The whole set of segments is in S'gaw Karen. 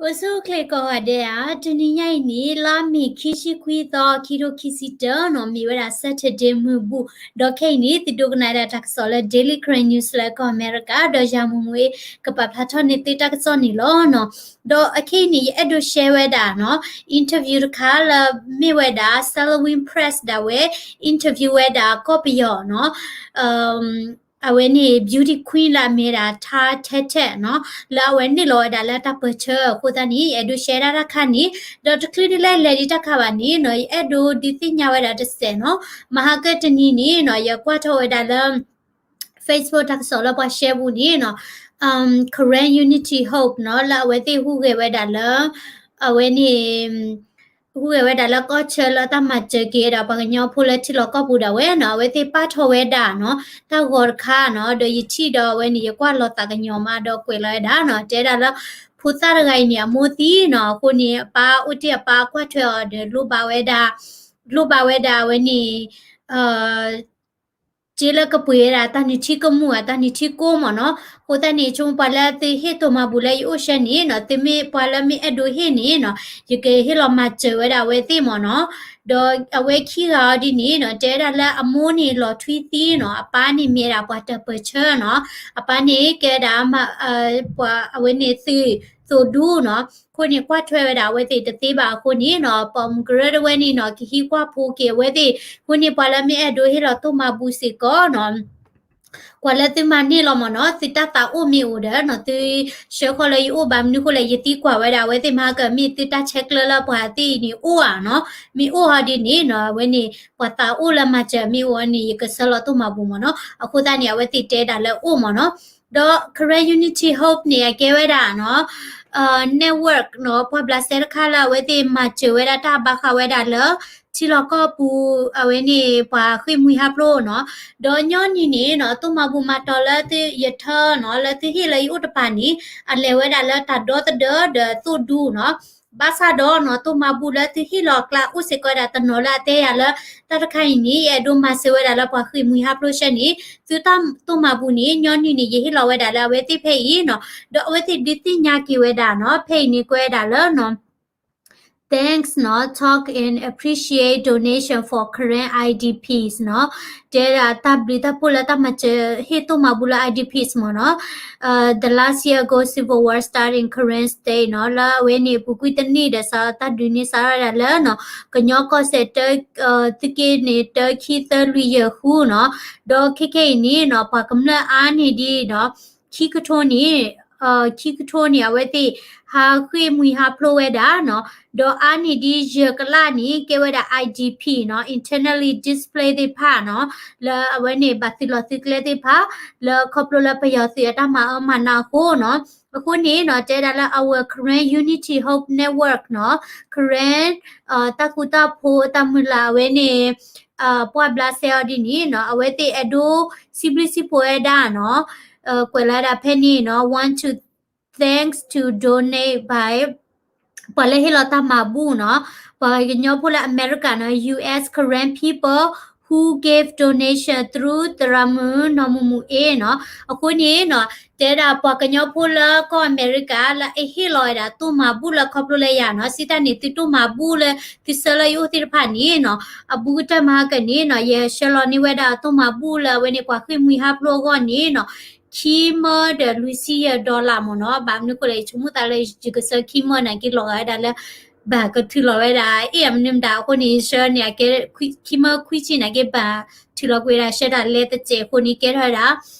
အိၣ်ဆူၣ်အိၣ်ချ့ကိးဂၤဒဲးဧါ, တနံၤညါအံၤန့ၣ် လါမ့ၤခံဆံခွံသီ ခံထိခံဆံတၢနီၤ, မ့ၢ်ဝဲဒၣ် Saturday မုၢ်ဘူၣ်, ဒီးခဲအံၤန့ၣ် သုဒိကနၣ်ဝဲဒၣ်တၢ်ကစီၣ်လၢ Daily Karen News လၢကီၢ်အမဲရကၤ, ဒီးယၤမူမူအ့ ကပာ်ဖျါထီၣ်န့ၢ်သုတၢ်ကစီၣ်န့ၣ်လီၤနီၤ. ဒီးအခဲအံၤန့ၣ် ယအဲၣ်ဒိး share ဝဲဒၣ်နီၤ interview တခါလၢမ့ၢ်ဝဲဒၣ် Salween Press ဒၣ်ဝဲ interview ဝဲဒၣ်ကီၢ်ပယီၤနီၤ အဝဲန့ၣ် beauty queen လၢအမ့ၢ်ဝဲဒၣ် Tha Thet Thet နီၤ, လၢအဝဲန့ၣ်လီၤဝဲဒၣ်လၢတၢ်ပၢၢ်ဆၢအဃိသတးန့ၣ် ယအဲၣ်ဒိး share ဒၣ်တၢ်ခါန့ၣ်, ဒီးတချုးဒ်လဲၣ်လဲၤဒံးတၢ်ခါဘၣ်န့ၣ်နီၤ, ယအဲၣ်ဒိးဒုးသ့ၣ်ညါဝဲဒၣ်တစဲးနီၤ, မဟါကတနံၤန့ၣ်နီၤ, ယကွၢ်ထီၣ်ဝဲဒၣ်လၢ Facebook တၢ်ကစီၣ်လၢပှၤ share ပူၤန့ၣ်နီၤ, Karen Unity Hope နီၤ, လၢအဝဲသ့ၣ်ဟူးဂဲၤဝဲဒၣ်လၢ အဝဲန့ၣ် ဟူးဂဲၤဝဲဒၣ်လၢကီၢ်ဆၢလၢတၢ်မၤစၢၤက့ၤဒီးပှၤကညီဖိလၢထံလီၢ်ကီၢ်ပူၤဒၣ်ဝဲနီၤ, အဝဲသ့ၣ်ပာ်ထီၣ်ဝဲဒၣ်နီၤ, တၢ်ဂီၤတခါနီၤ, ဒီးယထံၣ်ဒီးအဝဲန့ၣ် ယကွၢ်လီၤသးကညီၤမးဒီးကွဲးလီၤဝဲဒၣ်နီၤ, တဲဒၣ်လၢ ဖိသၣ်တဂၤအံၤန့ၣ် အမိၢ်သံနီၤ, အဃိန့ၣ် အပၢ်အိၣ်တ့ၢ်အပၢ်ကွၢ်ထွဲအီၤဒီး လိၣ်ဘၣ်ဝဲဒၣ်, လိၣ်ဘၣ်ဝဲဒၣ်အဝဲန့ၣ် စ့လၢကပှ့ၤဝဲဒၣ်တၢ်နုၢ်ထံကမူၣ် အတၢ်နုၢ်ထံကိၢ်မ့ၢ်နီၤ, အဃိသတးန့ၣ် ဆိပှၤလၢသုဟ့ၣ်တိၢ်မၤဘူၣ်လၢယအိၣ်ဆၢန့ၣ်နီၤ, သုမ့ၢ်ပှၤလၢမ့ၢ်အဲၣ်ဒိးဟ့ၣ်န့ၣ်နီၤ, ယကဟ့ၣ်လီၤမၤစၢၤဝဲဒၣ်အဝဲသ့ၣ်မ့ၢ်နီၤ, ဒီးအဝဲခံဂၤအီၤဒ်န့ၣ်နီၤ, တဲဝဲဒၣ်လၢအမိၢ်န့ၣ်လီၤထွံသံနီၤ, အပၢ်န့ၣ်မ့ၢ်ဝဲဒၣ်ပှၤတၢ်ပၢၢ်ဆၢနီၤ, အပၢ်န့ၣ်ကဲဝဲဒၣ် ပှၤအဝဲန့ၣ်သုး သိၣ်ဒူနီၤ, အဃိန့ၣ်ကွၢ်ထွဲဝဲဒၣ်အဝဲသ့ၣ်တသ့ဘၣ်အဃိန့ၣ်နီၤ, ပိာ်မုၣ်ကရၢတဝဲန့ၣ်နီၤ, ကဟံးကွၢ်ဖိက့ၤအဝဲသ့ၣ်, အဃိန့ၣ်ပှၤလၢမ့ၢ်အဲၣ်ဒိးဟ့ၣ်လီၤတိၢ်မၤဘူၣ်စ့ၢ်ကီးနီၤ ကွၢ်လၢသုမၤန့ၢ်လီၤမ့ၢ်နီၤ, သုတၢ်သးအိၣ်မ့ၢ်အိၣ်ဒီးနီၤ, သုဆှၢဃီလၢယအိၣ်ဘၣ်မနုၤဃိလဲၣ်, ယသံကွၢ်ဝဲဒၣ်အဝဲသ့ၣ်မၤကမ့ၢ်သုတၢ်ဆဲးကျၢလၢပှၤသ့ၣ်အံၤန့ၣ်အိၣ်ဧါနီၤ, မ့ၢ်အိၣ်ဟီဒ်န့ၣ်နီၤ, အဝဲန့ၣ် ပှၤသးအိၣ်လၢမၤစၢၤမ့ၢ်အိၣ်န့ၣ် ယကဆှၢလီၤတိၢ်မၤဘူၣ်မ့ၢ်နီၤ, အဃိသတးန့ၣ် အဝဲသ့ၣ်တဲဒၣ်လၢအိၣ်မ့ၢ်နီၤ, ဒီး Karen Unity Hope န့ၣ် အကဲဝဲဒၣ်နီၤ network နီၤ, ပှၤဘျးစဲတခါလၢအဝဲသ့ၣ်မၤစၢၤဝဲဒၣ်တၢ်ဘၣ်ဃးဝဲဒၣ်လၢ ထံလီၢ်ကီၢ်ပူၤ အဝဲန့ၣ် ပှၤဃ့ၢ်မှံဟးဖျိးနီၤ, ဒီးညီနုၢ်န့ၣ်နီၤ, တိၢ်မၤဘူၣ်မၤတီၤလၢသုယထၢနီၤ, လၢသုဟ့ၣ်လၢယအိၣ်တပၤန့ၣ် အလဲၤဝဲဒၣ်လၢတၢ်ဒီသဒၢဒီးသိၣ်ဒူနီၤ, ဘၣ်ဆၣ်ဒီးနီၤ, တိၢ်မၤဘူၣ်လၢသုဟ့ၣ်လီၤအကျါ အိၣ်စ့ၢ်ကီးဝဲဒၣ်တနီၤလၢအတဲယၤလၢ တၢ်တခါအံၤန့ၣ် ယအဲၣ်ဒိးမၤစၢၤဝဲဒၣ်လၢပှၤဃ့ၢ်မှံဟးဖျိးဆၢန့ၣ်, သုတၢ်တိၢ်မၤဘူၣ်န့ၣ် ညီနုၢ်န့ၣ် ယဟ့ၣ်လီၤဝဲဒၣ်လၢအဝဲသ့ၣ်ဖဲအံၤနီၤ, ဒီးအဝဲသ့ၣ်ဒုးသ့ၣ်ညါက့ၤဝဲဒၣ်နီၤ, ဖဲအံၤန့ၣ် ကွဲးဝဲဒၣ်လၢနီၤ Thanks နီၤ, talk and appreciate donation for Karen I D Ps နီၤ, တဲဒၣ်တၢ်ဘျုးတၢ်ဖှိၣ်လၢတၢ်မၤစၢၤ ဟ့ၣ်တိၢ်မၤဘူၣ်လၢ I D Ps မ့ၢ်နီၤ, the last year ago civil war started in Karen State နီၤ, လၢအဝဲန့ၣ် ပူၤကွံာ်တနံၣ်ဒီးစးတၢ်ဒုးန့ၢ်စးထီၣ်ဝဲဒၣ်လၢနီၤ ကညီကီၢ်စဲၣ်တၢ သုးက့န့ၣ် တၢ ခံ သၢ လွံၢ် ယဲၢ် ဃုနီၤ, ဒီးခဲခဲအံၤန့ၣ်နီၤ ပှၤကမျၢၢ်အါန့ၢ်ဒံးနီၤ ခံကထိန့ၣ် ခံကထိန့ၣ် အဝဲသ့ၣ် ဟးဃ့ၢ်မှံဟးဖျိးဝဲဒၣ်နီၤ, ဒီးအါန့ၢ်ဒံးယဲၢ်ကလးန့ၣ် ကဲဝဲဒၣ် I D P နီၤ, internally displaced သ့ၣ်တဖၣ်နီၤ, လၢအဝဲန့ၣ် ဘၣ်သုးလီၢ်သုးကျဲသ့ၣ်တဖၣ် လၢခီဖျိလၢပယီၤသုးအတၢ်မၤအၢမၤနးအဃိနီၤ, အဃိန့ၣ်နီၤ တဲဒၣ်လၢ our Karen Unity Hope Network နီၤ, Karen တၢ်ဃူတၢ်ဖိးတၢ်မုၢ်လၢ်အဝဲန့ၣ် ပှၢ်ဘျးစဲအီၤဒ်န့ၣ်နီၤ, အဝဲသ့ၣ်အဲၣ်ဒိးစံးဘျုးစံးဖှိၣ်ဝဲဒၣ်နီၤ, ကွဲးလီၤဝဲဒၣ်ဖဲန့ၣ်နီၤ want to thanks to donate by ပှၤလၢဟ့ၣ်လီၤတၢ်မၤဘူၣ်နီၤ, ပှၤကညီဖိလၢအမဲရကၤနီၤ U S Karen people who gave donation through သရၣ်မုၣ်နီၢ်မူမူအ့နီၤ, အဃိန့ၣ်နီၤ တဲဒၣ်ပှၤကညီဖိလၢကီၢ်အမဲရကၤလၢအဟ့ၣ်လီၤဝဲဒၣ်တိၢ်မၤဘူၣ်လၢခီဖျိလၢယၤနီၤ, စံးတၢ်န့ၣ် သုတိၢ်မၤဘူၣ်လၢသုဆှၢလၢယအိၣ်သ့ၣ်တဖၣ်န့ၣ်နီၤ, အဘူးကတၢၢ်မၤဟါကန့ၣ်နီၤ ယဆှၢလီၤန့ၢ်ဝဲဒၣ်တိၢ်မၤဘူၣ်လၢအဝဲန့ၣ် ပှၤဃ့ၢ်မှံဟးဖျိးအဂီၢ်န့ၣ်နီၤ ခံမၢဒီးလွံၢ်ဆံယဲၢ် dollar မ့ၢ်နီၤ, ဘၣ်မနုၤဃိလဲၣ် ယဆိကမိၣ်သးလၢယကဆှၢခံမၢန့ၣ် က့ၤလီၤဂာ်ဝဲဒၣ်လၢ ဘၣ်ကထုးလီၤဝဲဒၣ် အ့ၣ် အမနုၤမတၤအဃိန့ၣ် ယဆှၢန့ၣ် အကဲ ခံမၢခွံဆံန့ၣ် က့ၤဘၣ်ထုးလီၤကွံာ်ဝဲဒၣ် ဆှၢတၢ်လဲၤတစဲးအဃိန့ၣ် ကဲထီၣ်ဝဲဒၣ်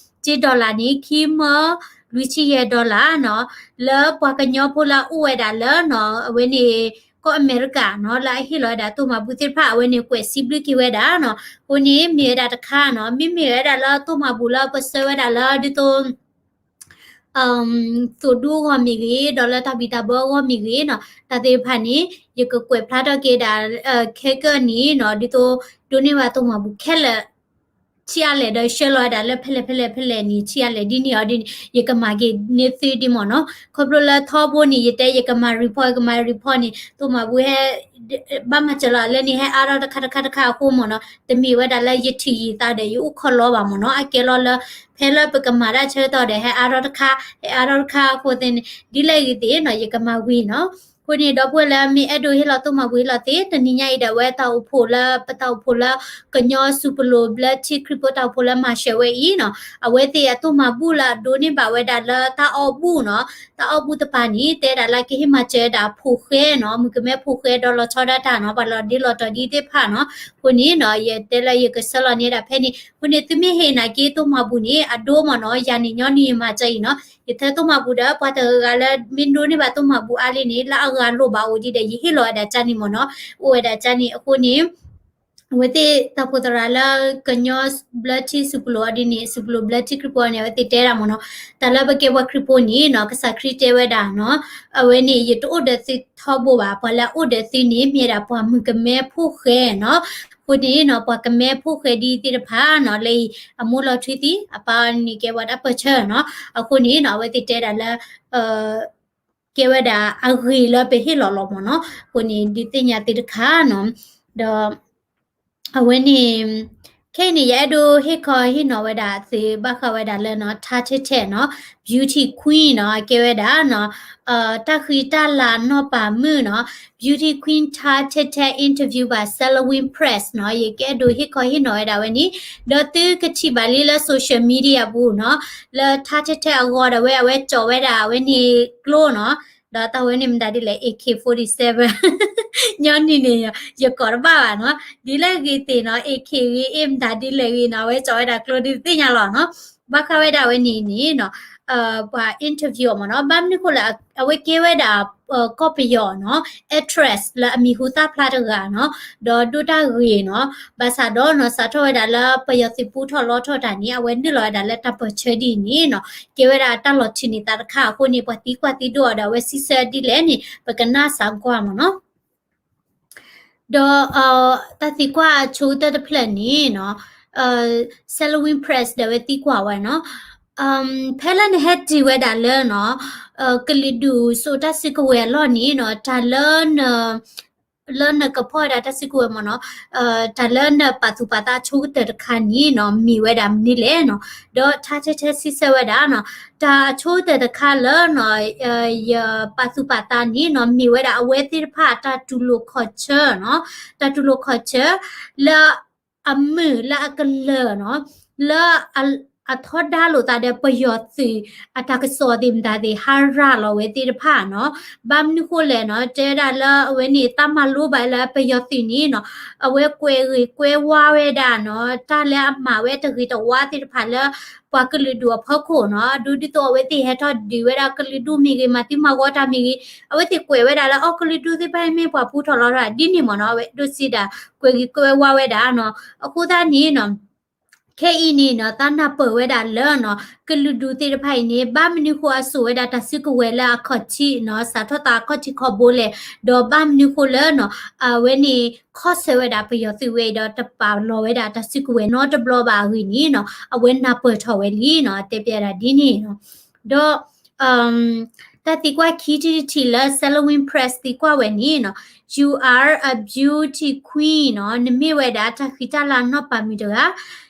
က့ၤ dollar န့ၣ် ခံမၢလွံၢ်ဆံယဲၢ် dollar နီၤ, လၢပှၤကညီဖိလၢအအိၣ်ဝဲဒၣ်လၢနီၤ အဝဲန့ၣ် ကီၢ်အမဲရကၤနီၤ လၢအဟ့ၣ်လီၤဝဲဒၣ်တိၢ်မၤဘူၣ်သ့ၣ်တဖၣ် အဝဲန့ၣ်ကွဲးစံးဘျုးက့ၤဝဲဒၣ်နီၤ, အဃိန့ၣ် မ့ၢ်ဝဲဒၣ်တခါနီၤ မ့မ့ၢ်ဝဲဒၣ်လၢတိၢ်မၤဘူၣ်လၢပဆှၢဝဲဒၣ်လၢဒ်သိး သိၣ်ဒူအဂီၢ်မ့ၢ်ဂ့ၤ ဒီးလၢတၢ်ဘံၣ်တၢ်ဘၢအဂီၢ်မ့ၢ်ဂ့ၤနီၤ တၢ်သ့ၣ်တဖၣ်န့ၣ် ယကကွဲးဖျါထီၣ်က့ၤဒၣ် ခဲကနံၣ်အံၤနီၤ ဒ်သိး ဒိးန့ၢ်ဘၣ်တိၢ်မၤဘူၣ်ခဲလၢာ် ထံအါလဲၣ်ဒီးဆှၢလီၤဝဲဒၣ်လၢဖဲလဲၣ်ဖဲလဲၣ်ဖဲလဲၣ်န့ၣ် ထံအါလဲၣ်ဒ်န့ၣ်အီၤဒ်န့ၣ် ယကမၤက့ၤန့ၢ်သုဒ်မ့ၢ်နီၤ. ခီဖျိလၢထီဘိန့ၣ် ယတဲယကမၤ report ယကမၤ report န့ၣ် သိၣ်မၤဘူဟဲ ဘၣ်မၤစၢၤလီၤလၢန့ၣ် ဟဲအါထီၣ်တခါတခါတခါအဃိမ့ၢ်နီၤ, တမ့ၢ်ဝဲဒၣ်လၢယထံၣ်ယသးဒီးယအိၣ်ခီလီဘၣ်မ့ၢ်နီၤ. အကဲလီၤလၢ ဖဲလၢပကမၤတၢ်ဆၢကတီၢ်ဒီး ဟဲအါထီၣ်တခါ ဟဲအါထီၣ်တခါအဃိသ့ၣ်န့ၣ် ဒ်လဲၣ်ဂ့ၤသ့ၣ်နီၤ ယကမၤဝံၤနီၤ. အဃိန့ၣ် ဒီပုၢ်ဝဲၢ်လၢမ့ၢ်အဲၣ်ဒိးဟ့ၣ်လီၤသိၣ်မၤဘူဟ့ၣ်လီၤသ့ တနံၤညါအံၤဒီး အဝဲတၢ်အိၣ်ဖှိၣ်လၢ ပတၢ်အိၣ်ဖှိၣ်လၢ ကညီစူၣ်ပလိၣ်ဘျၢထံခရံာ်ဖိတၢ်အိၣ်ဖှိၣ်လၢမၤစၢၤဝဲအံၤနီၤ, အဝဲသ့ၣ်အသိၣ်မၤဘူၣ်လၢအဒိးန့ၢ်ဘၣ်ဝဲဒၣ်လၢတၢ်အီၣ်ဘူၣ်နီၤ, တၢ်အီၣ်ဘူၣ်တပၤန့ၣ် တဲဒၣ်လၢကဟ့ၣ်မၤစၢၤဝဲဒၣ်ဖိဃဲနီၤ, မုၣ်ကမဲဖိဃဲဒီးလီၤဆီဒၣ်တၢ်နီၤ, ပှၤလီၤဒ့လီၤတီၤဒ်သ့ၣ်တဖၣ်နီၤ. အဃိန့ၣ်နီၤ ယတဲလၢယကဆှၢလီၤန့ၢ်ဒၣ်ဖဲန့ၣ်, အဃိန့ၣ် သုမ့ၢ်ဟ့ၣ်နာ်က့သိၣ်မၤဘူန့ၣ် အဒိမ့ၢ်နီၤ, ယၤန့ၣ်ညီနုၢ်ယမၤစၢၤအံၤနီၤ, ယထၢသိၣ်မၤဘူဒီး ပှၤတဂၤဂၤလၢမ့ၢ်ဒိးန့ၢ်ဘၣ်သိၣ်မၤဘူအါလံန့ၣ် လၢအဂၤလိၣ်ဘၣ်အိၣ်ဒံးဒီး ယဟ့ၣ်လီၤဝဲဒၣ်ကၠၢန့ၣ်မ့ၢ်နီၤ, အိၣ်ဝဲဒၣ်ကၠၢန့ၣ်. အဃိန့ၣ် အဝဲသ့ၣ်တၢ်အိၣ်ဖှိၣ်သရၣ်လၢ ကညီဘျၢထံစူၣ်ပလိၣ်အီၤဒ်န့ၣ် စူၣ်ပလိၣ်ဘျၢထံခရံာ်ဖိန့ၣ် အဝဲသ့ၣ်တဲဒၣ်မ့ၢ်နီၤ, တၢ်လၢပကဲပှၤခရံာ်ဖိန့ၣ်နီၤ ကစၢ်ခရံာ်တဲဝဲဒၣ်နီၤ, အဝဲန့ၣ် ယတအိၣ်ဒီးသုထီဘိဘၣ်, ပှၤလၢအအိၣ်ဒီးသုန့ၣ် မ့ၢ်ဒၣ်ပှၤမုၣ်ကမဲဖိဃဲနီၤ. အဃိန့ၣ်နီၤ ပှၤကမဲဖိဃဲဒ်သ့ၣ်တဖၣ်နီၤ လၢအံၤ အမိၢ်လီၤထွံသံ အပၢ်န့ၣ်ကဲပှၤတၢ်ပၢၢ်ဆၢနီၤ. အဃိန့ၣ်နီၤ အဝဲသ့ၣ်တဲဒၣ်လၢ ကဲဝဲဒၣ်အဂ့ၢ်လၢပဟ့ၣ်လီၤလီၤမ့ၢ်နီၤ. အဃိန့ၣ် ဒုးသ့ၣ်ညါသုတခါနီၤ, ဒီး အဝဲန့ၣ် ခဲအံၤန့ၣ် ယအဲၣ်ဒိးဟ့ၣ်ခီဟ့ၣ်နီၤဝဲဒၣ်သုဘၣ်ဃးဝဲဒၣ်လၢနီၤ Tha Te Tha နီၤ beauty queen နီၤ အကဲဝဲဒၣ်နီၤ တၢ်ဃံတၢ်လၤနီၢ်ပၤမုၣ်နီၤ beauty queen Tha Te Tha interview by Salween Press နီၤ. ယကအဲၣ်ဒိးဟ့ၣ်ခီဟ့ၣ်နီၤဝဲဒၣ်ဝဲန့ၣ် ဒီးသုကထံၣ်ဘၣ်လံလၢ social media ပူၤနီၤ လၢ Tha Te Tha အဂီၢ်ဒီးဝဲ အဝဲကၠီၣ်ဝဲဒၣ်အဝဲန့ၣ်ကျိနီၤ. ဒီးတၢ်ဝဲန့ၣ်မတၤဒ်လဲၣ် AK forty-seven ညီနုၢ်န့ၣ် ယကိးတဘၣ်ဘၣ်နီၤ ဒ်လဲၣ်ဂ့ၤသ့ၣ်နီၤ AK ဂ့ၤ အ့ၣ်မတၤဒ်လဲၣ်ဂ့ၤနီၤ အဝဲကၠီၣ်ဝဲဒၣ်ကျိဒ်သ့ၣ်ညါလီၤနီၤ. ဘၣ်ဃးဝဲဒၣ်ဝဲန့ၣ်န့ၣ်နီၤ ပှၤ interview အီၤမ့ၢ်နီၤ ဘၣ်မနုၤဃိလဲၣ် အဝဲကဲဝဲဒၣ် ကီၢ်ပယီၤနီၤ actress လၢအမံၤဟူသၣ်ဖျါတဂၤနီၤ ဒီးဒိၣ်တၢ်ဂ့ၤနီၤ ဘၣ်ဆၣ်ဒီးနီၤ စးထီၣ်ဝဲဒၣ်လၢပယီၤသုးပူထီၣ်လီထီၣ်တၢ်န့ၣ် အဝဲနုာ်လီၤဝဲဒၣ်လၢတၢ်ပၢၢ်ဆၢဒ်အံၤန့ၣ်နီၤ ကဲဝဲဒၣ်တၢ်လီၤထုးန့ၢ်သးတခါအဃိန့ၣ် ပှၤသံကွၢ်သံဒိၣ်အီၤဒီး အဝဲစံးဆၢဒ်လဲၣ်န့ၣ် ပကနၣ်စးကွၢ်မ့ၢ်နီၤ. ဒီး တၢ်သံကွၢ်အဆိကတၢၢ်တဖျၢၣ်န့ၣ်နီၤ Salween Press ဒီးဝဲသံကွၢ်ဝဲနီၤ ဖဲလၢနဟဲတုၤဝဲဒၣ်လၢနီၤ ကလုာ်ဒူၣ်စိာ်တၢ်စုကဝဲၤအလီၢ်န့ၣ်နီၤ တၢ်လၢ လၢနကဖီၣ်ဝဲဒၣ်တၢ်စုကဝဲၤမ့ၢ်နီၤ တၢ်လၢနပာ်သူၣ်ပာ်သးအဆိကတၢၢ်တခါန့ၣ်နီၤ မ့ၢ်ဝဲဒၣ်မနုၤလဲၣ်နီၤ. ဒီး Tha Te Tha စံးဆၢဝဲဒၣ်နီၤ တၢ်အဆိကတၢၢ်တခါလၢနီၤ ယပာ်သူၣ်ပာ်သးန့ၣ်နီၤ မ့ၢ်ဝဲဒၣ်အဝဲသ့ၣ်တဖၣ်အတၢ်တူၢ်လိာ်ခီၣ်ဆၢနီၤ တၢ်တူၢ်လိာ်ခီၣ်ဆၢ လၢ အမုာ်လၢအကလၢာ်နီၤ လၢ အထီဒါလိာ်သးဒီးပယီၤသုး အတၢ်ကစီၣ်သ့ၣ်မတၤသ့ၣ် ဟးရၤလီၤဝဲသ့ၣ်တဖၣ်နီၤ. ဘၣ်မနုၤဃိလဲၣ်နီၤ တဲဝဲဒၣ်လၢအဝဲန့ၣ် တၢ်မၤလိဘၣ်လၢပယီၤသုးန့ၣ်နီၤ အဝဲကွဲးဂ့ၤကွဲးဝါဝဲဒၣ်နီၤ တၢ်လၢအမၤဝဲတဂ့ၤတဝါသ့ၣ်တဖၣ်လၢ ပှၤကလုာ်ဒူၣ်အဖီခိၣ်နီၤ ဒိဒ်သိးအဝဲသ့ၣ်ဟဲထီၣ်ဒုးဝဲဒၣ်ကလုာ်ဒူၣ်မ့ၢ်ဂ့ၤ မၤသံမၤဂီၤတၢ်မ့ၢ်ဂ့ၤ အဝဲသ့ၣ်ကွဲးဝဲဒၣ်လၢ အီ ကလုာ်ဒူၣ်သ့ၣ်တဖၣ်အံၤမ့ၢ်ပှၤပူထီၣ်လီၤတၢ်ဒ်န့ၣ်မ့ၢ်နီၤ အဝဲဒိးစံးဒၣ် ကွဲးဂ့ၤကွဲးဝါဝဲဒၣ်နီၤ. အဃိသတးန့ၣ်နီၤ ခဲအံၤန့ၣ်နီၤ သးနၢ်ပၢၢ်ဝဲဒၣ်လၢနီၤ ကလုာ်ဒူၣ်သ့ၣ်တဖၣ်အံၤန့ၣ် ဘၣ်မနုၤဃိအစိာ်ဝဲဒၣ်တၢ်စုကဝဲၤလၢအခီၣ်ထံးနီၤ စးထီၣ်သးအခီၣ်ထံးခီၣ်ဘိလဲၣ် ဒီးဘၣ်မနုၤဃိလၢနီၤ အဝဲန့ၣ် ခီၣ်ဆၢဝဲဒၣ်ပယီၤသုးဝဲအံၤဒီး တပာ်လီၤဝဲဒၣ်တၢ်စုကဝဲၤနီတဘျီဘၣ်အဂ့ၢ်န့ၣ်နီၤ အဝဲနၢ်ပၢၢ်ထီၣ်ဝဲလံနီၤ တဲပျဲဒၣ်ဒ်န့ၣ်နီၤ. ဒီး တၢ်သံကွၢ်ခံထံၣ်တထံၣ်လၢ Salween Press သံကွၢ်ဝဲန့ၣ်နီၤ You are a beauty queen နီၤ နမ့ၢ်ဝဲဒၣ်တၢ်ဃံတၢ်လၤနီၢ်ပၤမုၣ်တဂၤ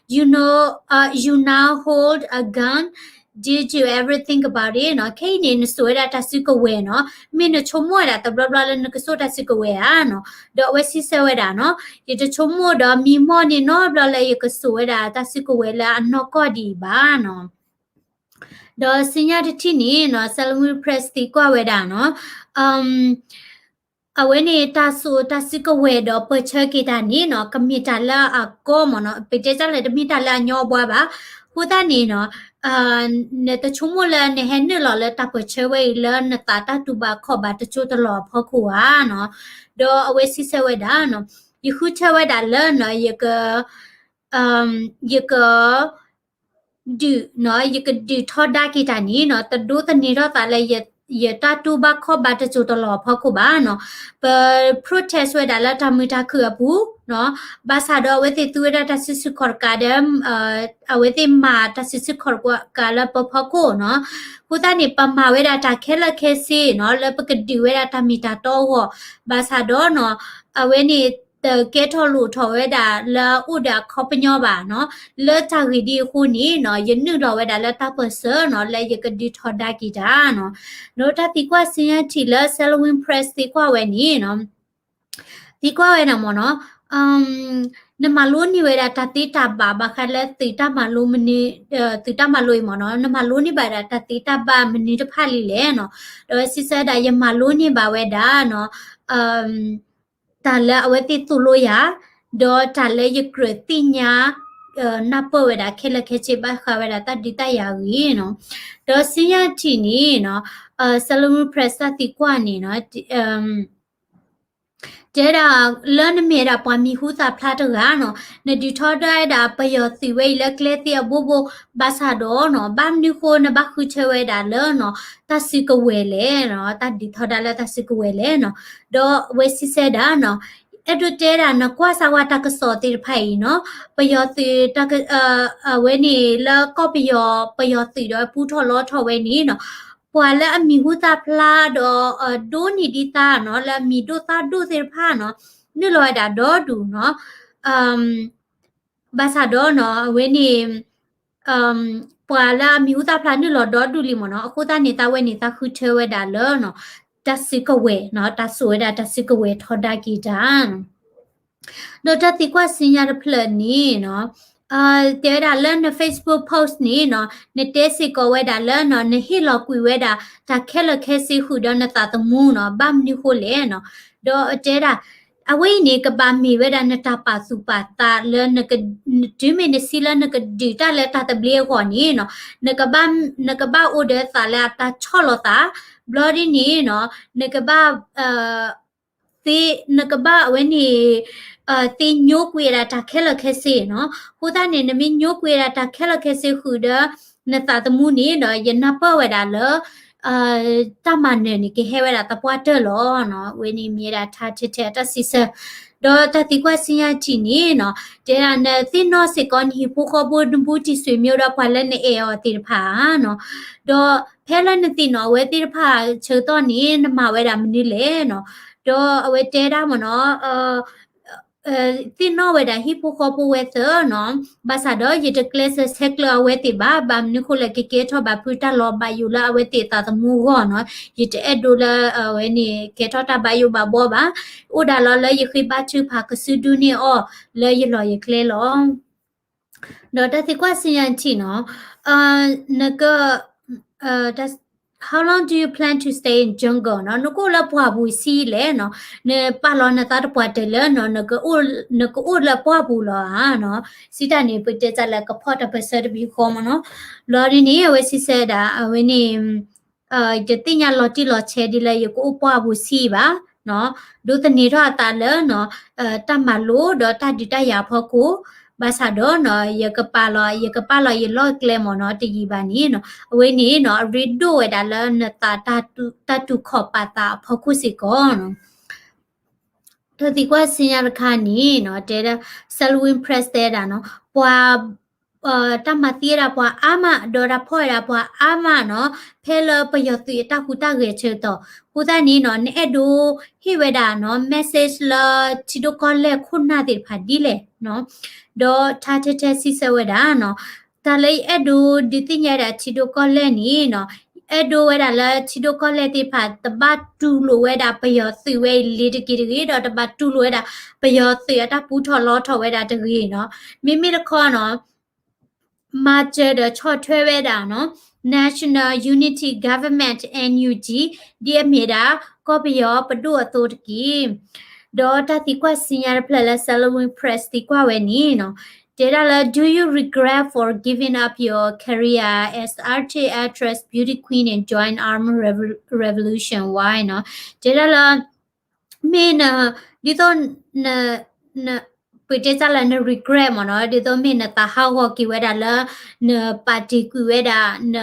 you know uh, you now hold a gun, did you ever think about it နီၤ ခဲအံၤန့ၣ် နစိာ်ဝဲဒၣ်တၢ်စုကဝဲၤနီၤ မ့ၢ်နဆိကမိၣ်ဝဲဒၣ်တဘျီဘျီလၢနကစိာ်တၢ်စုကဝဲၤဧါ ဒီးအဝဲစံးဆၢဝဲဒၣ်နီၤ ယတဆိကမိၣ်ဒီးမံမီၢ်န့ၢ်နီတဘျီလၢယကစိာ်ဝဲဒၣ်တၢ်စုကဝဲၤလၢအနီၢ်ကီၢ်ဒံးဘၣ်နီၤ. ဒီးဆူညါတထံၣ်န့ၣ်နီၤ Salween Press သံကွၢ်ဝဲဒၣ်နီၤ အဝဲန့ၣ်တၢ်စိာ်တၢ်စုကဝဲၤဒီးပၢၢ်ဆၢက့ၤတၢ်န့ၣ်နီၤ ကမ့ၢ်တၢ်လၢအကီမ့ၢ်နီၤ ပတဲတၢ်လဲၣ်တမ့ၢ်တၢ်လၢအညီအဘှါဘၣ်. အဃိသတးန့ၣ်နီၤ နတဆိကမိၣ်လၢနဟဲနုာ်လီၤလၢတၢ်ပၢၢ်ဆၢဝဲအံၤလၢနသးတၢ်တူၢ်ဘၣ်ခီၣ်ဘၣ်တစိၢ်တလီၢ်အဖီခိၣ်ဧါနီၤ. ဒီးအဝဲစံးဆၢဝဲဒၣ်နီၤ ယဃုထၢဝဲဒၣ်လၢနီၤ ယက ယက ဒုးနီၤ ယကဒုးထီဒါက့ၤတၢ်န့ၣ်နီၤ တဒိးသန့ၤထီၣ်သးလၢ ယတၢ်တူၢ်ဘၣ်ခီၣ်ဘၣ်တစိၢ်တလီၢ်အဖီခိၣ်ဘၣ်နီၤ. ပ protest ဝဲဒၣ်လၢတၢ်မုာ်တၢ်ခုၣ်အပူၤ ဘၣ်ဆၣ်ဒီးအဝဲသ့ၣ်သူဝဲဒၣ်တၢ်စုဆူၣ်ခီၣ်တကးဒီး အဝဲသ့ၣ်မၤတၢ်စုဆူၣ်ခီၣ်တကးလၢပဖီခိၣ်နီၤ. အဃိသတးန့ၣ် ပမၤဝဲဒၣ်တၢ်ခဲလၢာ်ခဲဆ့နီၤ လၢပကဒုးဝဲဒၣ်တၢ်မ့ၢ်တၢ်တီအဂီၢ်, ဘၣ်ဆၣ်ဒီးနီၤ အဝဲန့ၣ် တကဲထီၣ်လိၣ်ထီၣ်ဝဲဒၣ်လၢအအိၣ်ဒီးအခီပညီဘၣ်နီၤ. လၢတၢ်ဂ့ၢ်ဒ်အဃိန့ၣ်နီၤ ယနုာ်လီၤဝဲဒၣ်လၢတၢ်ပၢၢ်ဆၢနီၤ လၢယကဒုးထီဒါက့ၤတၢ်နီၤ. ဒီးတၢ်သံကွၢ်ဆူညါထံၣ်လၢ Salween Press သံကွၢ်ဝဲန့ၣ်နီၤ သံကွၢ်ဝဲဒၣ်မ့ၢ်နီၤ နမၤလိန့ၢ်ဝဲဒၣ်တၢ်သ့တၢ်ဘၣ်ဘၣ်ဃးလၢသုးတၢ်မၤလိမနုၤ သုးတၢ်မၤလိအံၤမ့ၢ်နီၤ နမၤလိန့ၢ်ဘၣ်ဒၣ်တၢ်သ့တၢ်ဘၣ်မနုၤတဖၣ်လံလဲၣ်နီၤ. ဒီးဝဲစံးဆၢဝဲဒၣ် ယမၤလိန့ၢ်ဘၣ်ဝဲဒၣ်နီၤ တၢ်လၢအဝဲသ့ၣ်သိၣ်လိယၤ ဒီးတၢ်လၢယကြၢးသ့ၣ်ညါ နၢ်ပၢၢ်ဝဲဒၣ်ခဲလၢာ်ခဲဆ့ဘၣ်ဃးဝဲဒၣ်တၢ်ဒုးတၢ်ယၤအဂ့ၢ်နီၤ. ဒီးဆူညါထံၣ်န့ၣ်နီၤ Salween Press တၢ်သံကွၢ်န့ၣ်နီၤ တဲဒၣ် လၢနမ့ၢ်ဝဲဒၣ်ပှၤမံၤဟူသၣ်ဖျါတဂၤနီၤ နဒုးထီဒါဝဲဒၣ်ပယီၤသုးဝဲအံၤလၢကျဲသ့အဘိဘိ ဘၣ်ဆၣ်ဒီးနီၤ ဘၣ်မနုၤဃိနဘၣ်ဃုထၢဝဲဒၣ်လၢနီၤ တၢ်စုကဝဲၤလဲၣ်နီၤ တၢ်ဒုးထီဒါလၢတၢ်စုကဝဲၤလဲၣ်နီၤ. ဒီးအဝဲစံးဆၢဒၣ်နီၤ အဲၣ်ဒိးတဲဒၣ်နကွၢ်စၢ်ဝဲတၢ်ကစီၣ်သ့ၣ်တဖၣ်အံၤနီၤ ပယီၤသုး အဝဲန့ၣ်လၢကီၢ်ပယီၤ ပယီၤသုးဒီးပူထီၣ်လီထီၣ်ဝဲန့ၣ်နီၤ ပှၤလၢအမံၤဟူသၣ်ဖျါဒီး ဒိးန့ၢ်ဒံးသးနီၤ လၢအမံၤဒိၣ်သၣ်ဒိၣ်သ့ၣ်တဖၣ်နီၤ နုာ်လီၤဝဲဒၣ်ဒီဒူၣ်နီၤ ဘၣ်ဆၣ်ဒီးနီၤ အဝဲန့ၣ် ပှၤလၢအမံၤဟူသၣ်ဖျါနုာ်လီၤဒီဒူၣ်လံမ့ၢ်နီၤ အဃိသတးန့ၣ် သးဝဲန့ၣ် သးဃုထၢဝဲဒၣ်လၢနီၤ တၢ်စုကဝဲၤနီၤ တၢ်စိာ်ဝဲဒၣ်တၢ်စုကဝဲၤထီဒါက့ၤတၢ် ဒီးတၢ်သံကွၢ်ဆူညါတဖျၢၣ်န့ၣ်နီၤ တဲဝဲဒၣ်လၢန Facebook post န့ၣ်နီၤ နတဲစ့ၢ်ကီးဝဲဒၣ်လၢနီၤ နဟ့ၣ်လီၤကွံာ်ဝဲဒၣ်တၢ်ခဲလၢာ်ခဲဆ့ဃုာ်ဒီးနသးသမူနီၤ ဘၣ်မနုၤဃိလဲၣ်နီၤ. ဒီးတဲဒၣ် အဝဲအံၤန့ၣ် ကဘၣ်မ့ၢ်ဝဲဒၣ်နတၢ်ပာ်သူၣ်ပာ်သးလၢ တုၤမ့ၢ်နစံးလၢနကဒုးတၢ်လၢတၢ်သဘျ့အဂီၢ်န့ၣ်နီၤ နကဘၣ်အိၣ်ဒီးသးလၢအတၢ်ဆီၣ်လီၤသး ဘျီဒ်န့ၣ်နီၤ နကဘၣ် သ့ နကဘၣ်အဝဲန့ၣ် သ့ညိကွံာ်ဝဲဒၣ်တၢ်ခဲလၢာ်ခဲဆ့နီၤ. အဃိသတးန့ၣ် နမ့ၢ်ညိကွံာ်ဝဲဒၣ်တၢ်ခဲလၢာ်ခဲဆ့ဃုာ်ဒီး နသးသမူန့ၣ်ဒီး ယနၢ်ပၢၢ်ဝဲဒၣ်လၢ တၢ်မၤနၢၤန့ၣ် ကဟဲဝဲဒၣ်သပှၢ်တၢၢ်လီၤနီၤ. အဝဲန့ၣ်မ့ၢ်ဝဲဒၣ်ထါထဲထဲအတၢ်စံးဆၢ ဒီးတၢ်သံကွၢ်ဆူညါထံၣ်န့ၣ်နီၤ တဲဒၣ်နသ့ၣ်နီၣ်စ့ၢ်ကီးနဟံၣ်ဖိဃီဖိ နဘူးတံၢ်ဆွေမျိုးဒီးပှၤလၢနအဲၣ်အီၤသ့ၣ်တဖၣ်ဧါနီၤ. ဒီးဖဲလၢနသ့ၣ်နီၣ် အဝဲသ့ၣ်တဖၣ်ဆၢကတီၢ်န့ၣ် နမၤဝဲဒၣ်မနုၤလဲၣ်နီၤ. ဒီးအဝဲတဲဒၣ်မ့ၢ်နီၤ သ့ၣ်နီၣ်ဝဲဒၣ်ဟံၣ်ဖိဃီဖိဝဲသ့ၣ်နီၤ, ဘၣ်ဆၣ်ဒီးယတကျဲးစၢးဆဲးကျၢအဝဲသ့ၣ်ဘၣ်, ဘၣ်မနုၤဃိလဲၣ် ကကဲထီၣ်ဘၣ်ဖုတၢ်လီၤဘၣ်ယိၣ်လၢအဝဲသ့ၣ်သးသမူအဂီၢ်နီၤ, ယတအဲၣ်ဒိးလၢအဝဲန့ၣ် ကဲထီၣ်တၢ်ဘၣ်ယိၣ်ဘၣ်ဘှီဘၣ်, အိၣ်ဒၣ်လီၤလၢယဃ့ဘါထုကဖၣ်ကစုဒုန့ၢ်အီၤ လၢယလီၢ်ယကျဲလီၤ. ဒီးတၢ်သံကွၢ်ဆူညါထံၣ်နီၤ, နက How long do you plan to stay in jungle နီၤ, နကအိၣ်လၢပှၢ်ပူၤဆံးလဲၣ်နီၤ, နပာ်လီၤနသးတပှၢ်တၢၢ်လၢနီၤ, နကအိၣ်လၢပှၢ်ပူၤလီၤဧါနီၤ, စံးတၢ်န့ၣ် ပတဲတၢ်လၢကဖီၣ်တၢ်ပၢၢ်ဆၢတဘျုးဃီမ့ၢ်နီၤ, ဘျီဒ်န့ၣ် အဝဲစံးဆၢဒၣ် အဝဲန့ၣ် ယတသ့ၣ်ညါလီၤတံၢ်လီၤဆဲးဒ်လၢယကအိၣ်ပှၢ်ပူၤဆံးဘၣ်နီၤ, ဒိးသန့ၤထီၣ်အသးလၢနီၤ တၢ်မၤလိဒီးတၢ်ဒုးတၢ်ယၤအဖီခိၣ်, ဘၣ်ဆၣ်ဒီးနီၤ ယကပာ်လီၤ ယကပာ်လီၤယလီၢ်ကျဲမ့ၢ်နီၤ တယံာ်ဘၣ်န့ၣ်နီၤ, အဝဲန့ၣ်နီၤ အရ့ဒိၣ်ဝဲဒၣ်လၢနသး တၢ်တူၢ်ခီၣ်ပာ်သးအဖီခိၣ်စ့ၢ်ကီးနီၤ. တၢ်သံကွၢ်ဆူညါတခါန့ၣ်နီၤ တဲဒၣ် Salween Press တဲဒၣ်နီၤ ပှၤ တၢ်မၤသံဝဲဒၣ်ပှၤအါမး ဒီးတၢ်ဖီၣ်ဝဲဒၣ်ပှၤအါမးနီၤ, ဖဲလၢပယီၤသုးအတၢ်ဟူးတၢ်ဂဲၤဆၢကတီၢ်, အဃိသတးန့ၣ်နီၤ နအဲၣ်ဒိးဟ့ၣ်ဝဲဒၣ်နီၤ message လၢထံဒိၣ်ကီၢ်လဲၢ်ခိၣ်နၢ်သ့ၣ်တဖၣ်ဒ်လဲၣ်နီၤ, ဒီးထါထဲထဲစံးဆၢဝဲဒၣ်နီၤ တၢ်လၢယအဲၣ်ဒိးဒုးသ့ၣ်ညါဒၣ်ထံဒိၣ်ကီၢ်လဲၢ်န့ၣ်နီၤ, အဲၣ်ဒိးဝဲဒၣ်လၢထံဒိၣ်ကီၢ်လဲၢ်သ့ၣ်တဖၣ် တဘၣ်တူၢ်လိာ်ဝဲဒၣ်ပယီၤသုးဝဲအံၤလ့ၤတက့ၢ်တဂ့ၤ, ဒီးတဘၣ်တူၢ်လိာ်ဝဲဒၣ် ပယီၤသုးအတၢ်ပူထီၣ်လီထီၣ်ဝဲဒၣ်တဂ့ၤနီၤ, မ့မ့ၢ်တခီနီၤ မၤစၢၤဒီးဆီၣ်ထွဲဝဲဒၣ်နီၤ National Unity Government NUG ဒ်အမ့ၢ်ဒၣ် ကီၢ်ပယီၤပဒိၣ်အသိးတက့ၢ်. ဒီးတၢ်သံကွၢ်ဆူညါတဖျၢၣ်လၢ Salween Press သံကွၢ်ဝဲန့ၣ်နီၤ, တဲဒၣ်လၢ Do you regret for giving up your career as artist, actress, beauty queen and join armed revol- revolution? Why နီၤ, တဲဒၣ်လၢ မ့ၢ်န ဒ်သိး ပတဲတၢ်လၢန regret မ့ၢ်နီၤ, ဒ်သိးမ့ၢ်နသးဟးဂီၤက့ၤဝဲဒၣ်လၢ နပာ်တ့ၢ်ကွံာ်ဝဲဒၣ်န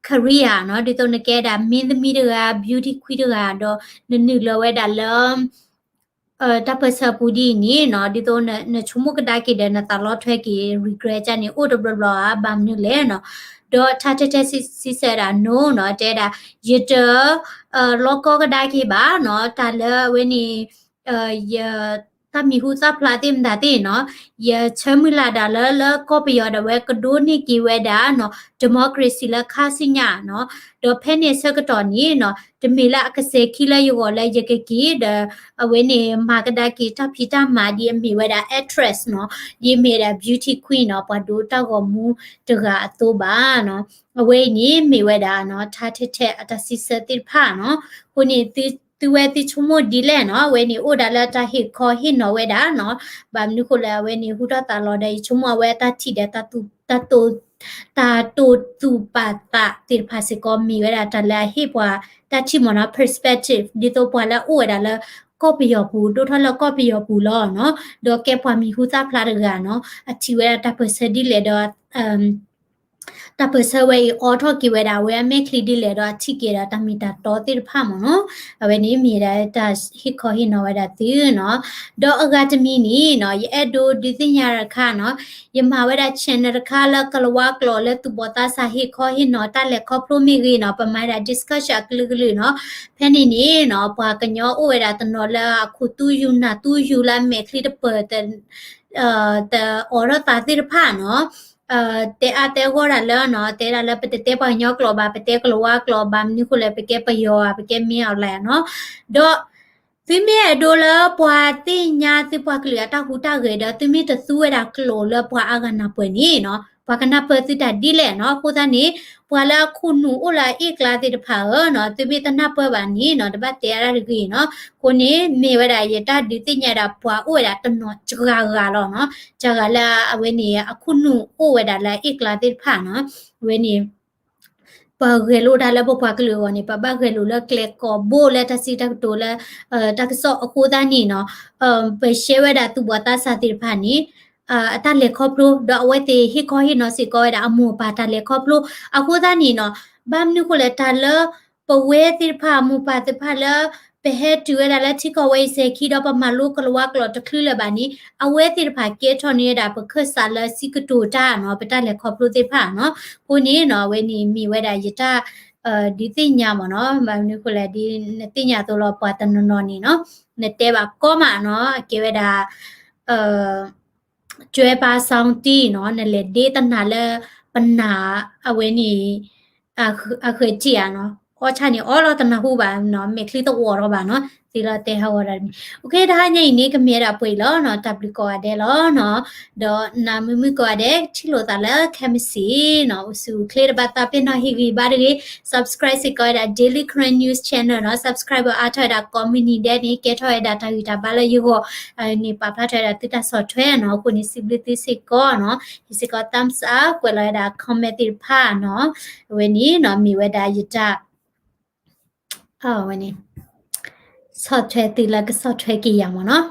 career နီၤ, ဒ်သိးနကဲဒၣ် မင်းသမီး တဂၤ beauty queen တဂၤဒီး နနုာ်လီၤဝဲဒၣ်လၢ တၢ်ပၢၢ်ဆၢအပူၤဒ်အံၤန့ၣ်နီၤ ဒ်သိးနဆိကမိၣ်ကဒါက့ၤဒီးနသးလီထွဲက့ၤ regret ကန့ၣ် အိၣ်တဘျီဘျီဧါ, ဘၣ်မနုၤလဲၣ်နီၤ. ဒီးထါထဲထဲစံးဆၢဒၣ် no နီၤ, တဲဒၣ် ယတ လီကီကဒါက့ၤဘၣ်နီၤ, တၢ်လၢအဝဲန့ၣ် ယ တၢ်မံၤဟူသၣ်ဖျါသ့ၣ်မတၤသ့ၣ်နီၤ, ယဆၢမုၢ်လၢ်ဒၣ်လၢ လၢကီၢ်ပယီၤဒၣ်ဝဲကဒိးန့ၢ်က့ၤဝဲဒၣ်နီၤ democracy လၢခါဆူညါနီၤ, ဒီးဖဲန့ၣ်အဆၢကတီၢ်န့ၣ်နီၤ တမ့ၢ်လၢအကစဲၤခံလၢယဂီၢ်လၢယကက့ၤဒီး အဝဲန့ၣ် မၤကဒါက့ၤတၢ်ဖံးတၢ်မၤဒ်အမ့ၢ်ဝဲဒၣ် actress နီၤ, ဒ်အမ့ၢ်ဒၣ် beauty queen နီၤ, ပှၤဒိးတၢ်ဂီၤမူတဂၤအသိးဘၣ်နီၤ. အဝဲအံၤန့ၣ်မ့ၢ်ဝဲဒၣ်နီၤ ထါထဲထဲအတၢ်စံးဆၢသ့ၣ်တဖၣ်နီၤ. အဃိန့ၣ် သုဝဲသုဆိကမိၣ်ဒ်လဲၣ်နီၤ, အဝဲန့ၣ်အိၣ်ဒၣ်လၢတၢ်ဟ့ၣ်ခီဟ့ၣ်နီၤဝဲဒၣ်နီၤ. ဘၣ်မနုၤဃိလၢအဝဲန့ၣ်ဟူထီၣ်သးလီၤဒီး ယဆိကမိၣ်အဝဲတၢ်ထံၣ်ဒီး တၢ်တိာ် တၢ်တိာ်သူၣ်ပာ်သးသ့ၣ်တဖၣ်စ့ၢ်ကီး မ့ၢ်ဝဲဒၣ်တၢ်လၢအဟ့ၣ်ပှၤတၢ်ထံၣ်မ့ၢ်နီၤ perspective ဒ်သိးပှၤလၢအအိၣ်ဝဲဒၣ်လၢ ကီၢ်ပယီၤပူၤ ဒိၣ်ထီၣ်လၢကီၢ်ပယီၤပူၤလီၤနီၤ, ဒီးကဲပှၤမံၤဟူသၣ်ဖျါတဂၤနီၤ, အထံၣ်ဝဲဒၣ်တၢ်ပၢၢ်ဆၢဒ်လဲၣ်ဒီး တၢ်ပၢၢ်ဆၢဝဲအံၤအိးထီၣ်က့ၤဝဲဒၣ်အဝဲအမဲာ်ချံဒ်လဲၣ်ဒီးအထံၣ်က့ၤဒီးတၢ်မ့ၢ်တၢ်တီသ့ၣ်တဖၣ်မ့ၢ်နီၤ. အဝဲန့ၣ်မ့ၢ်ဒၣ်တၢ်ဟ့ၣ်ခီဟ့ၣ်နီၤဝဲဒၣ်သုနီၤ. ဒီးအဂၤတမံၤန့ၣ်နီၤ ယအဲၣ်ဒိးဒုးသ့ၣ်ညါတခါနီၤ, ယမၤဝဲဒၣ် channel တခါလၢကလၤဝါကျိာ်လၢသူၣ်ဘီၣ်သးစၢ်ဟ့ၣ်ခီဟ့ၣ်နီၤတၢ်လဲၤခီဖျိမ့ၢ်ဂ့ၤနီၤ, ပမၤဒၣ် discussion အကလုာ်ကလုာ်နီၤ. ဖဲန့ၣ်န့ၣ်နီၤ ပှၤကညီအိၣ်ဝဲဒၣ်တနီၤလၢအခိၣ်သူယုၢ်နၢ်သူယုၢ်လၢအမဲာ်ချံတပၢၢ် တအိးထီၣ်သးသ့ၣ်တဖၣ်နီၤ, တဲအါတဲဂီၢ်ဒၣ်လၢနီၤ, တဲဒၣ်လၢပတတဲပှၤကညီကျိာ်ဘၣ်, ပတဲကလၤဝါကျိာ်ဘၣ်, မနုၤဃိလဲၣ် ပကဲပယီၤဧါ, ပကဲမ့ၢ်အီၤလဲၣ်နီၤ. ဒီးသုမ့ၢ်အဲၣ်ဒိးလၢပှၤသ့ၣ်ညါသုပှၤကလုာ်အတၢ်ဟူးတၢ်ဂဲၤဒီး သုမ့ၢ်တသူဝဲဒၣ်ကျိာ်လၢပှၤအါဂၤနၢ်ပၢၢ်န့ၣ်နီၤ, ပှၤကနၢ်ပၢၢ်သုတၢ်ဒ်လဲၣ်နီၤ. အဃိသတးန့ၣ် ပှၤလၢအခိၣ်နူာ်အိၣ်လၢအအ့ၣ်ကျါသ့ၣ်တဖၣ်ဧၢနီၤ, သုမ့ၢ်တနၢ်ပၢၢ်ဘၣ်န့ၣ်နီၤ, တဘၣ်တဲအါတၢ်တဂ့ၤနီၤ. အဃိန့ၣ် မ့ၢ်ဝဲဒၣ်ယတၢ်ဒုးသ့ၣ်ညါဒၣ်ပှၤအိၣ်ဝဲဒၣ်တနီၤစှၤဂၤလီၤနီၤ, စှၤဂၤလၢအဝဲန့ၣ် အခိၣ်နူာ်အိၣ်ဝဲဒၣ်လၢအအ့ၣ်ကျါသ့ၣ်တဖၣ်နီၤ. အဝဲန့ၣ် ပဂဲၤလိာ်တၢ်လၢပပှၤကလုာ်အဂီၢ်န့ၣ် ပဘၣ်ဂဲၤလိာ်လၢကျဲကိးဘိလၢတၢ်စံးတၢ်ကတိၤလၢ တၢ်ကစီၣ်အဃိသတးန့ၣ်နီၤ, ပရှဲဝဲဒၣ်သူၣ်ဘီၣ်သးစၢ်သ့ၣ်တဖၣ်န့ၣ် အတၢ်လဲၤခီဖျိ ဒီးအဝဲသ့ၣ်ဟ့ၣ်ခီဟ့ၣ်နီၤစ့ၢ်ကီးဝဲဒၣ်အမိၢ်အပၢ်တၢ်လဲၤခီဖျိ အဃိသတးန့ၣ်နီၤ, ဘၣ်မနုၤဃိလဲၣ် တၢ်လၢပဝဲသ့ၣ်တဖၣ်အမိၢ်ပၢ်သ့ၣ်တဖၣ်လၢ ပဟဲတုၤဝဲဒၣ်လၢထံကီၢ်ဝဲအံၤစဲၤခံဒီးပမၤလိကလၤဝါကျိာ်တချုးလၢၤဘၣ်န့ၣ် အဝဲသ့ၣ်တဖၣ်ကဲထီၣ်န့ၢ်ဝဲဒၣ်ပခၢၣ်စးလၢစံးကတိၤတၢ်နီၤ, ပတၢ်လဲၤခီဖျိသ့ၣ်တဖၣ်နီၤ. အဃိန့ၣ်နီၤ အဝဲန့ၣ်မ့ၢ်ဝဲဒၣ်ယတၢ် ဒုးသ့ၣ်ညါမ့ၢ်နီၤ, ဘၣ်မနုၤဃိလဲၣ် ဒ်နသ့ၣ်ညါအသိးလီၤ ပှၤတနီၤနီၤန့ၣ်နီၤ, နတဲဘၣ်ကီမးနီၤ, အကဲဝဲဒၣ် ကၠွဲပၢ်စီၤတံၢ်နီၤ, နလဲၤဒ့တနၤလၢပနၢ်အဝဲန့ၣ် အဃၢၤတံၢ်ဧါနီၤ, အီၣ်ဆၣ်န့ၣ်အီလီၤတနၢ်ဟူဘၣ်နီၤ, မဲာ်ချံတအိးထီၣ်ဘၣ်နီၤ, သ့လီၤတဲဟးဂီၤဒီးတမံၤ. တဟါညါအံၤန့ၣ် ကမ့ၢ်ဝဲဒၣ်ပှဲၤအံၤလီၤနီၤ, တၢ်ဘျုးကိးဂၤဒဲးလီၤနီၤ, ဒီးနၤမုာ်မုာ်ကိးဂၤဒဲး ထံၣ်လိာ်သးလၢခဲမုၢ်ဆ့ၣ်နီၤ, အိၣ်ဆူၣ်အိၣ်ချ့တဘၣ်သးပ့ၤနီၣ်ဟ့ၣ်ဂံၢ်ဘါတဂ့ၤ, subscribe စ့ၢ်ကီးဝဲဒၣ် Daily Karen News Channel နီၤ, subscribe အါထီၣ်ဝဲဒၣ် community ဒဲးန့ၣ် ကဲထီၣ်ဝဲဒၣ်တၢ်ဂံၢ်တၢ်ဘါလၢယဂီၢ် န့ၣ်ပာ်ဖျါထီၣ်ဝဲဒၣ်သုတၢ်ဆီၣ်ထွဲနီၤ, အဃိန့ၣ်စံးဘျုးသုစ့ၢ်ကီးနီၤ, ဟ့ၣ်စ့ၢ်ကီး thumbs up ကွဲးလီၤဝဲဒၣ် comment သ့ၣ်တဖၣ်နီၤ, အဝဲန့ၣ်နီၤ မ့ၢ်ဝဲဒၣ်ယတၢ် အဝဲန့ၣ် ဆီၣ်ထွဲသုလၢကဆီၣ်ထွဲက့ၤယၤမ့ၢ်နီၤ.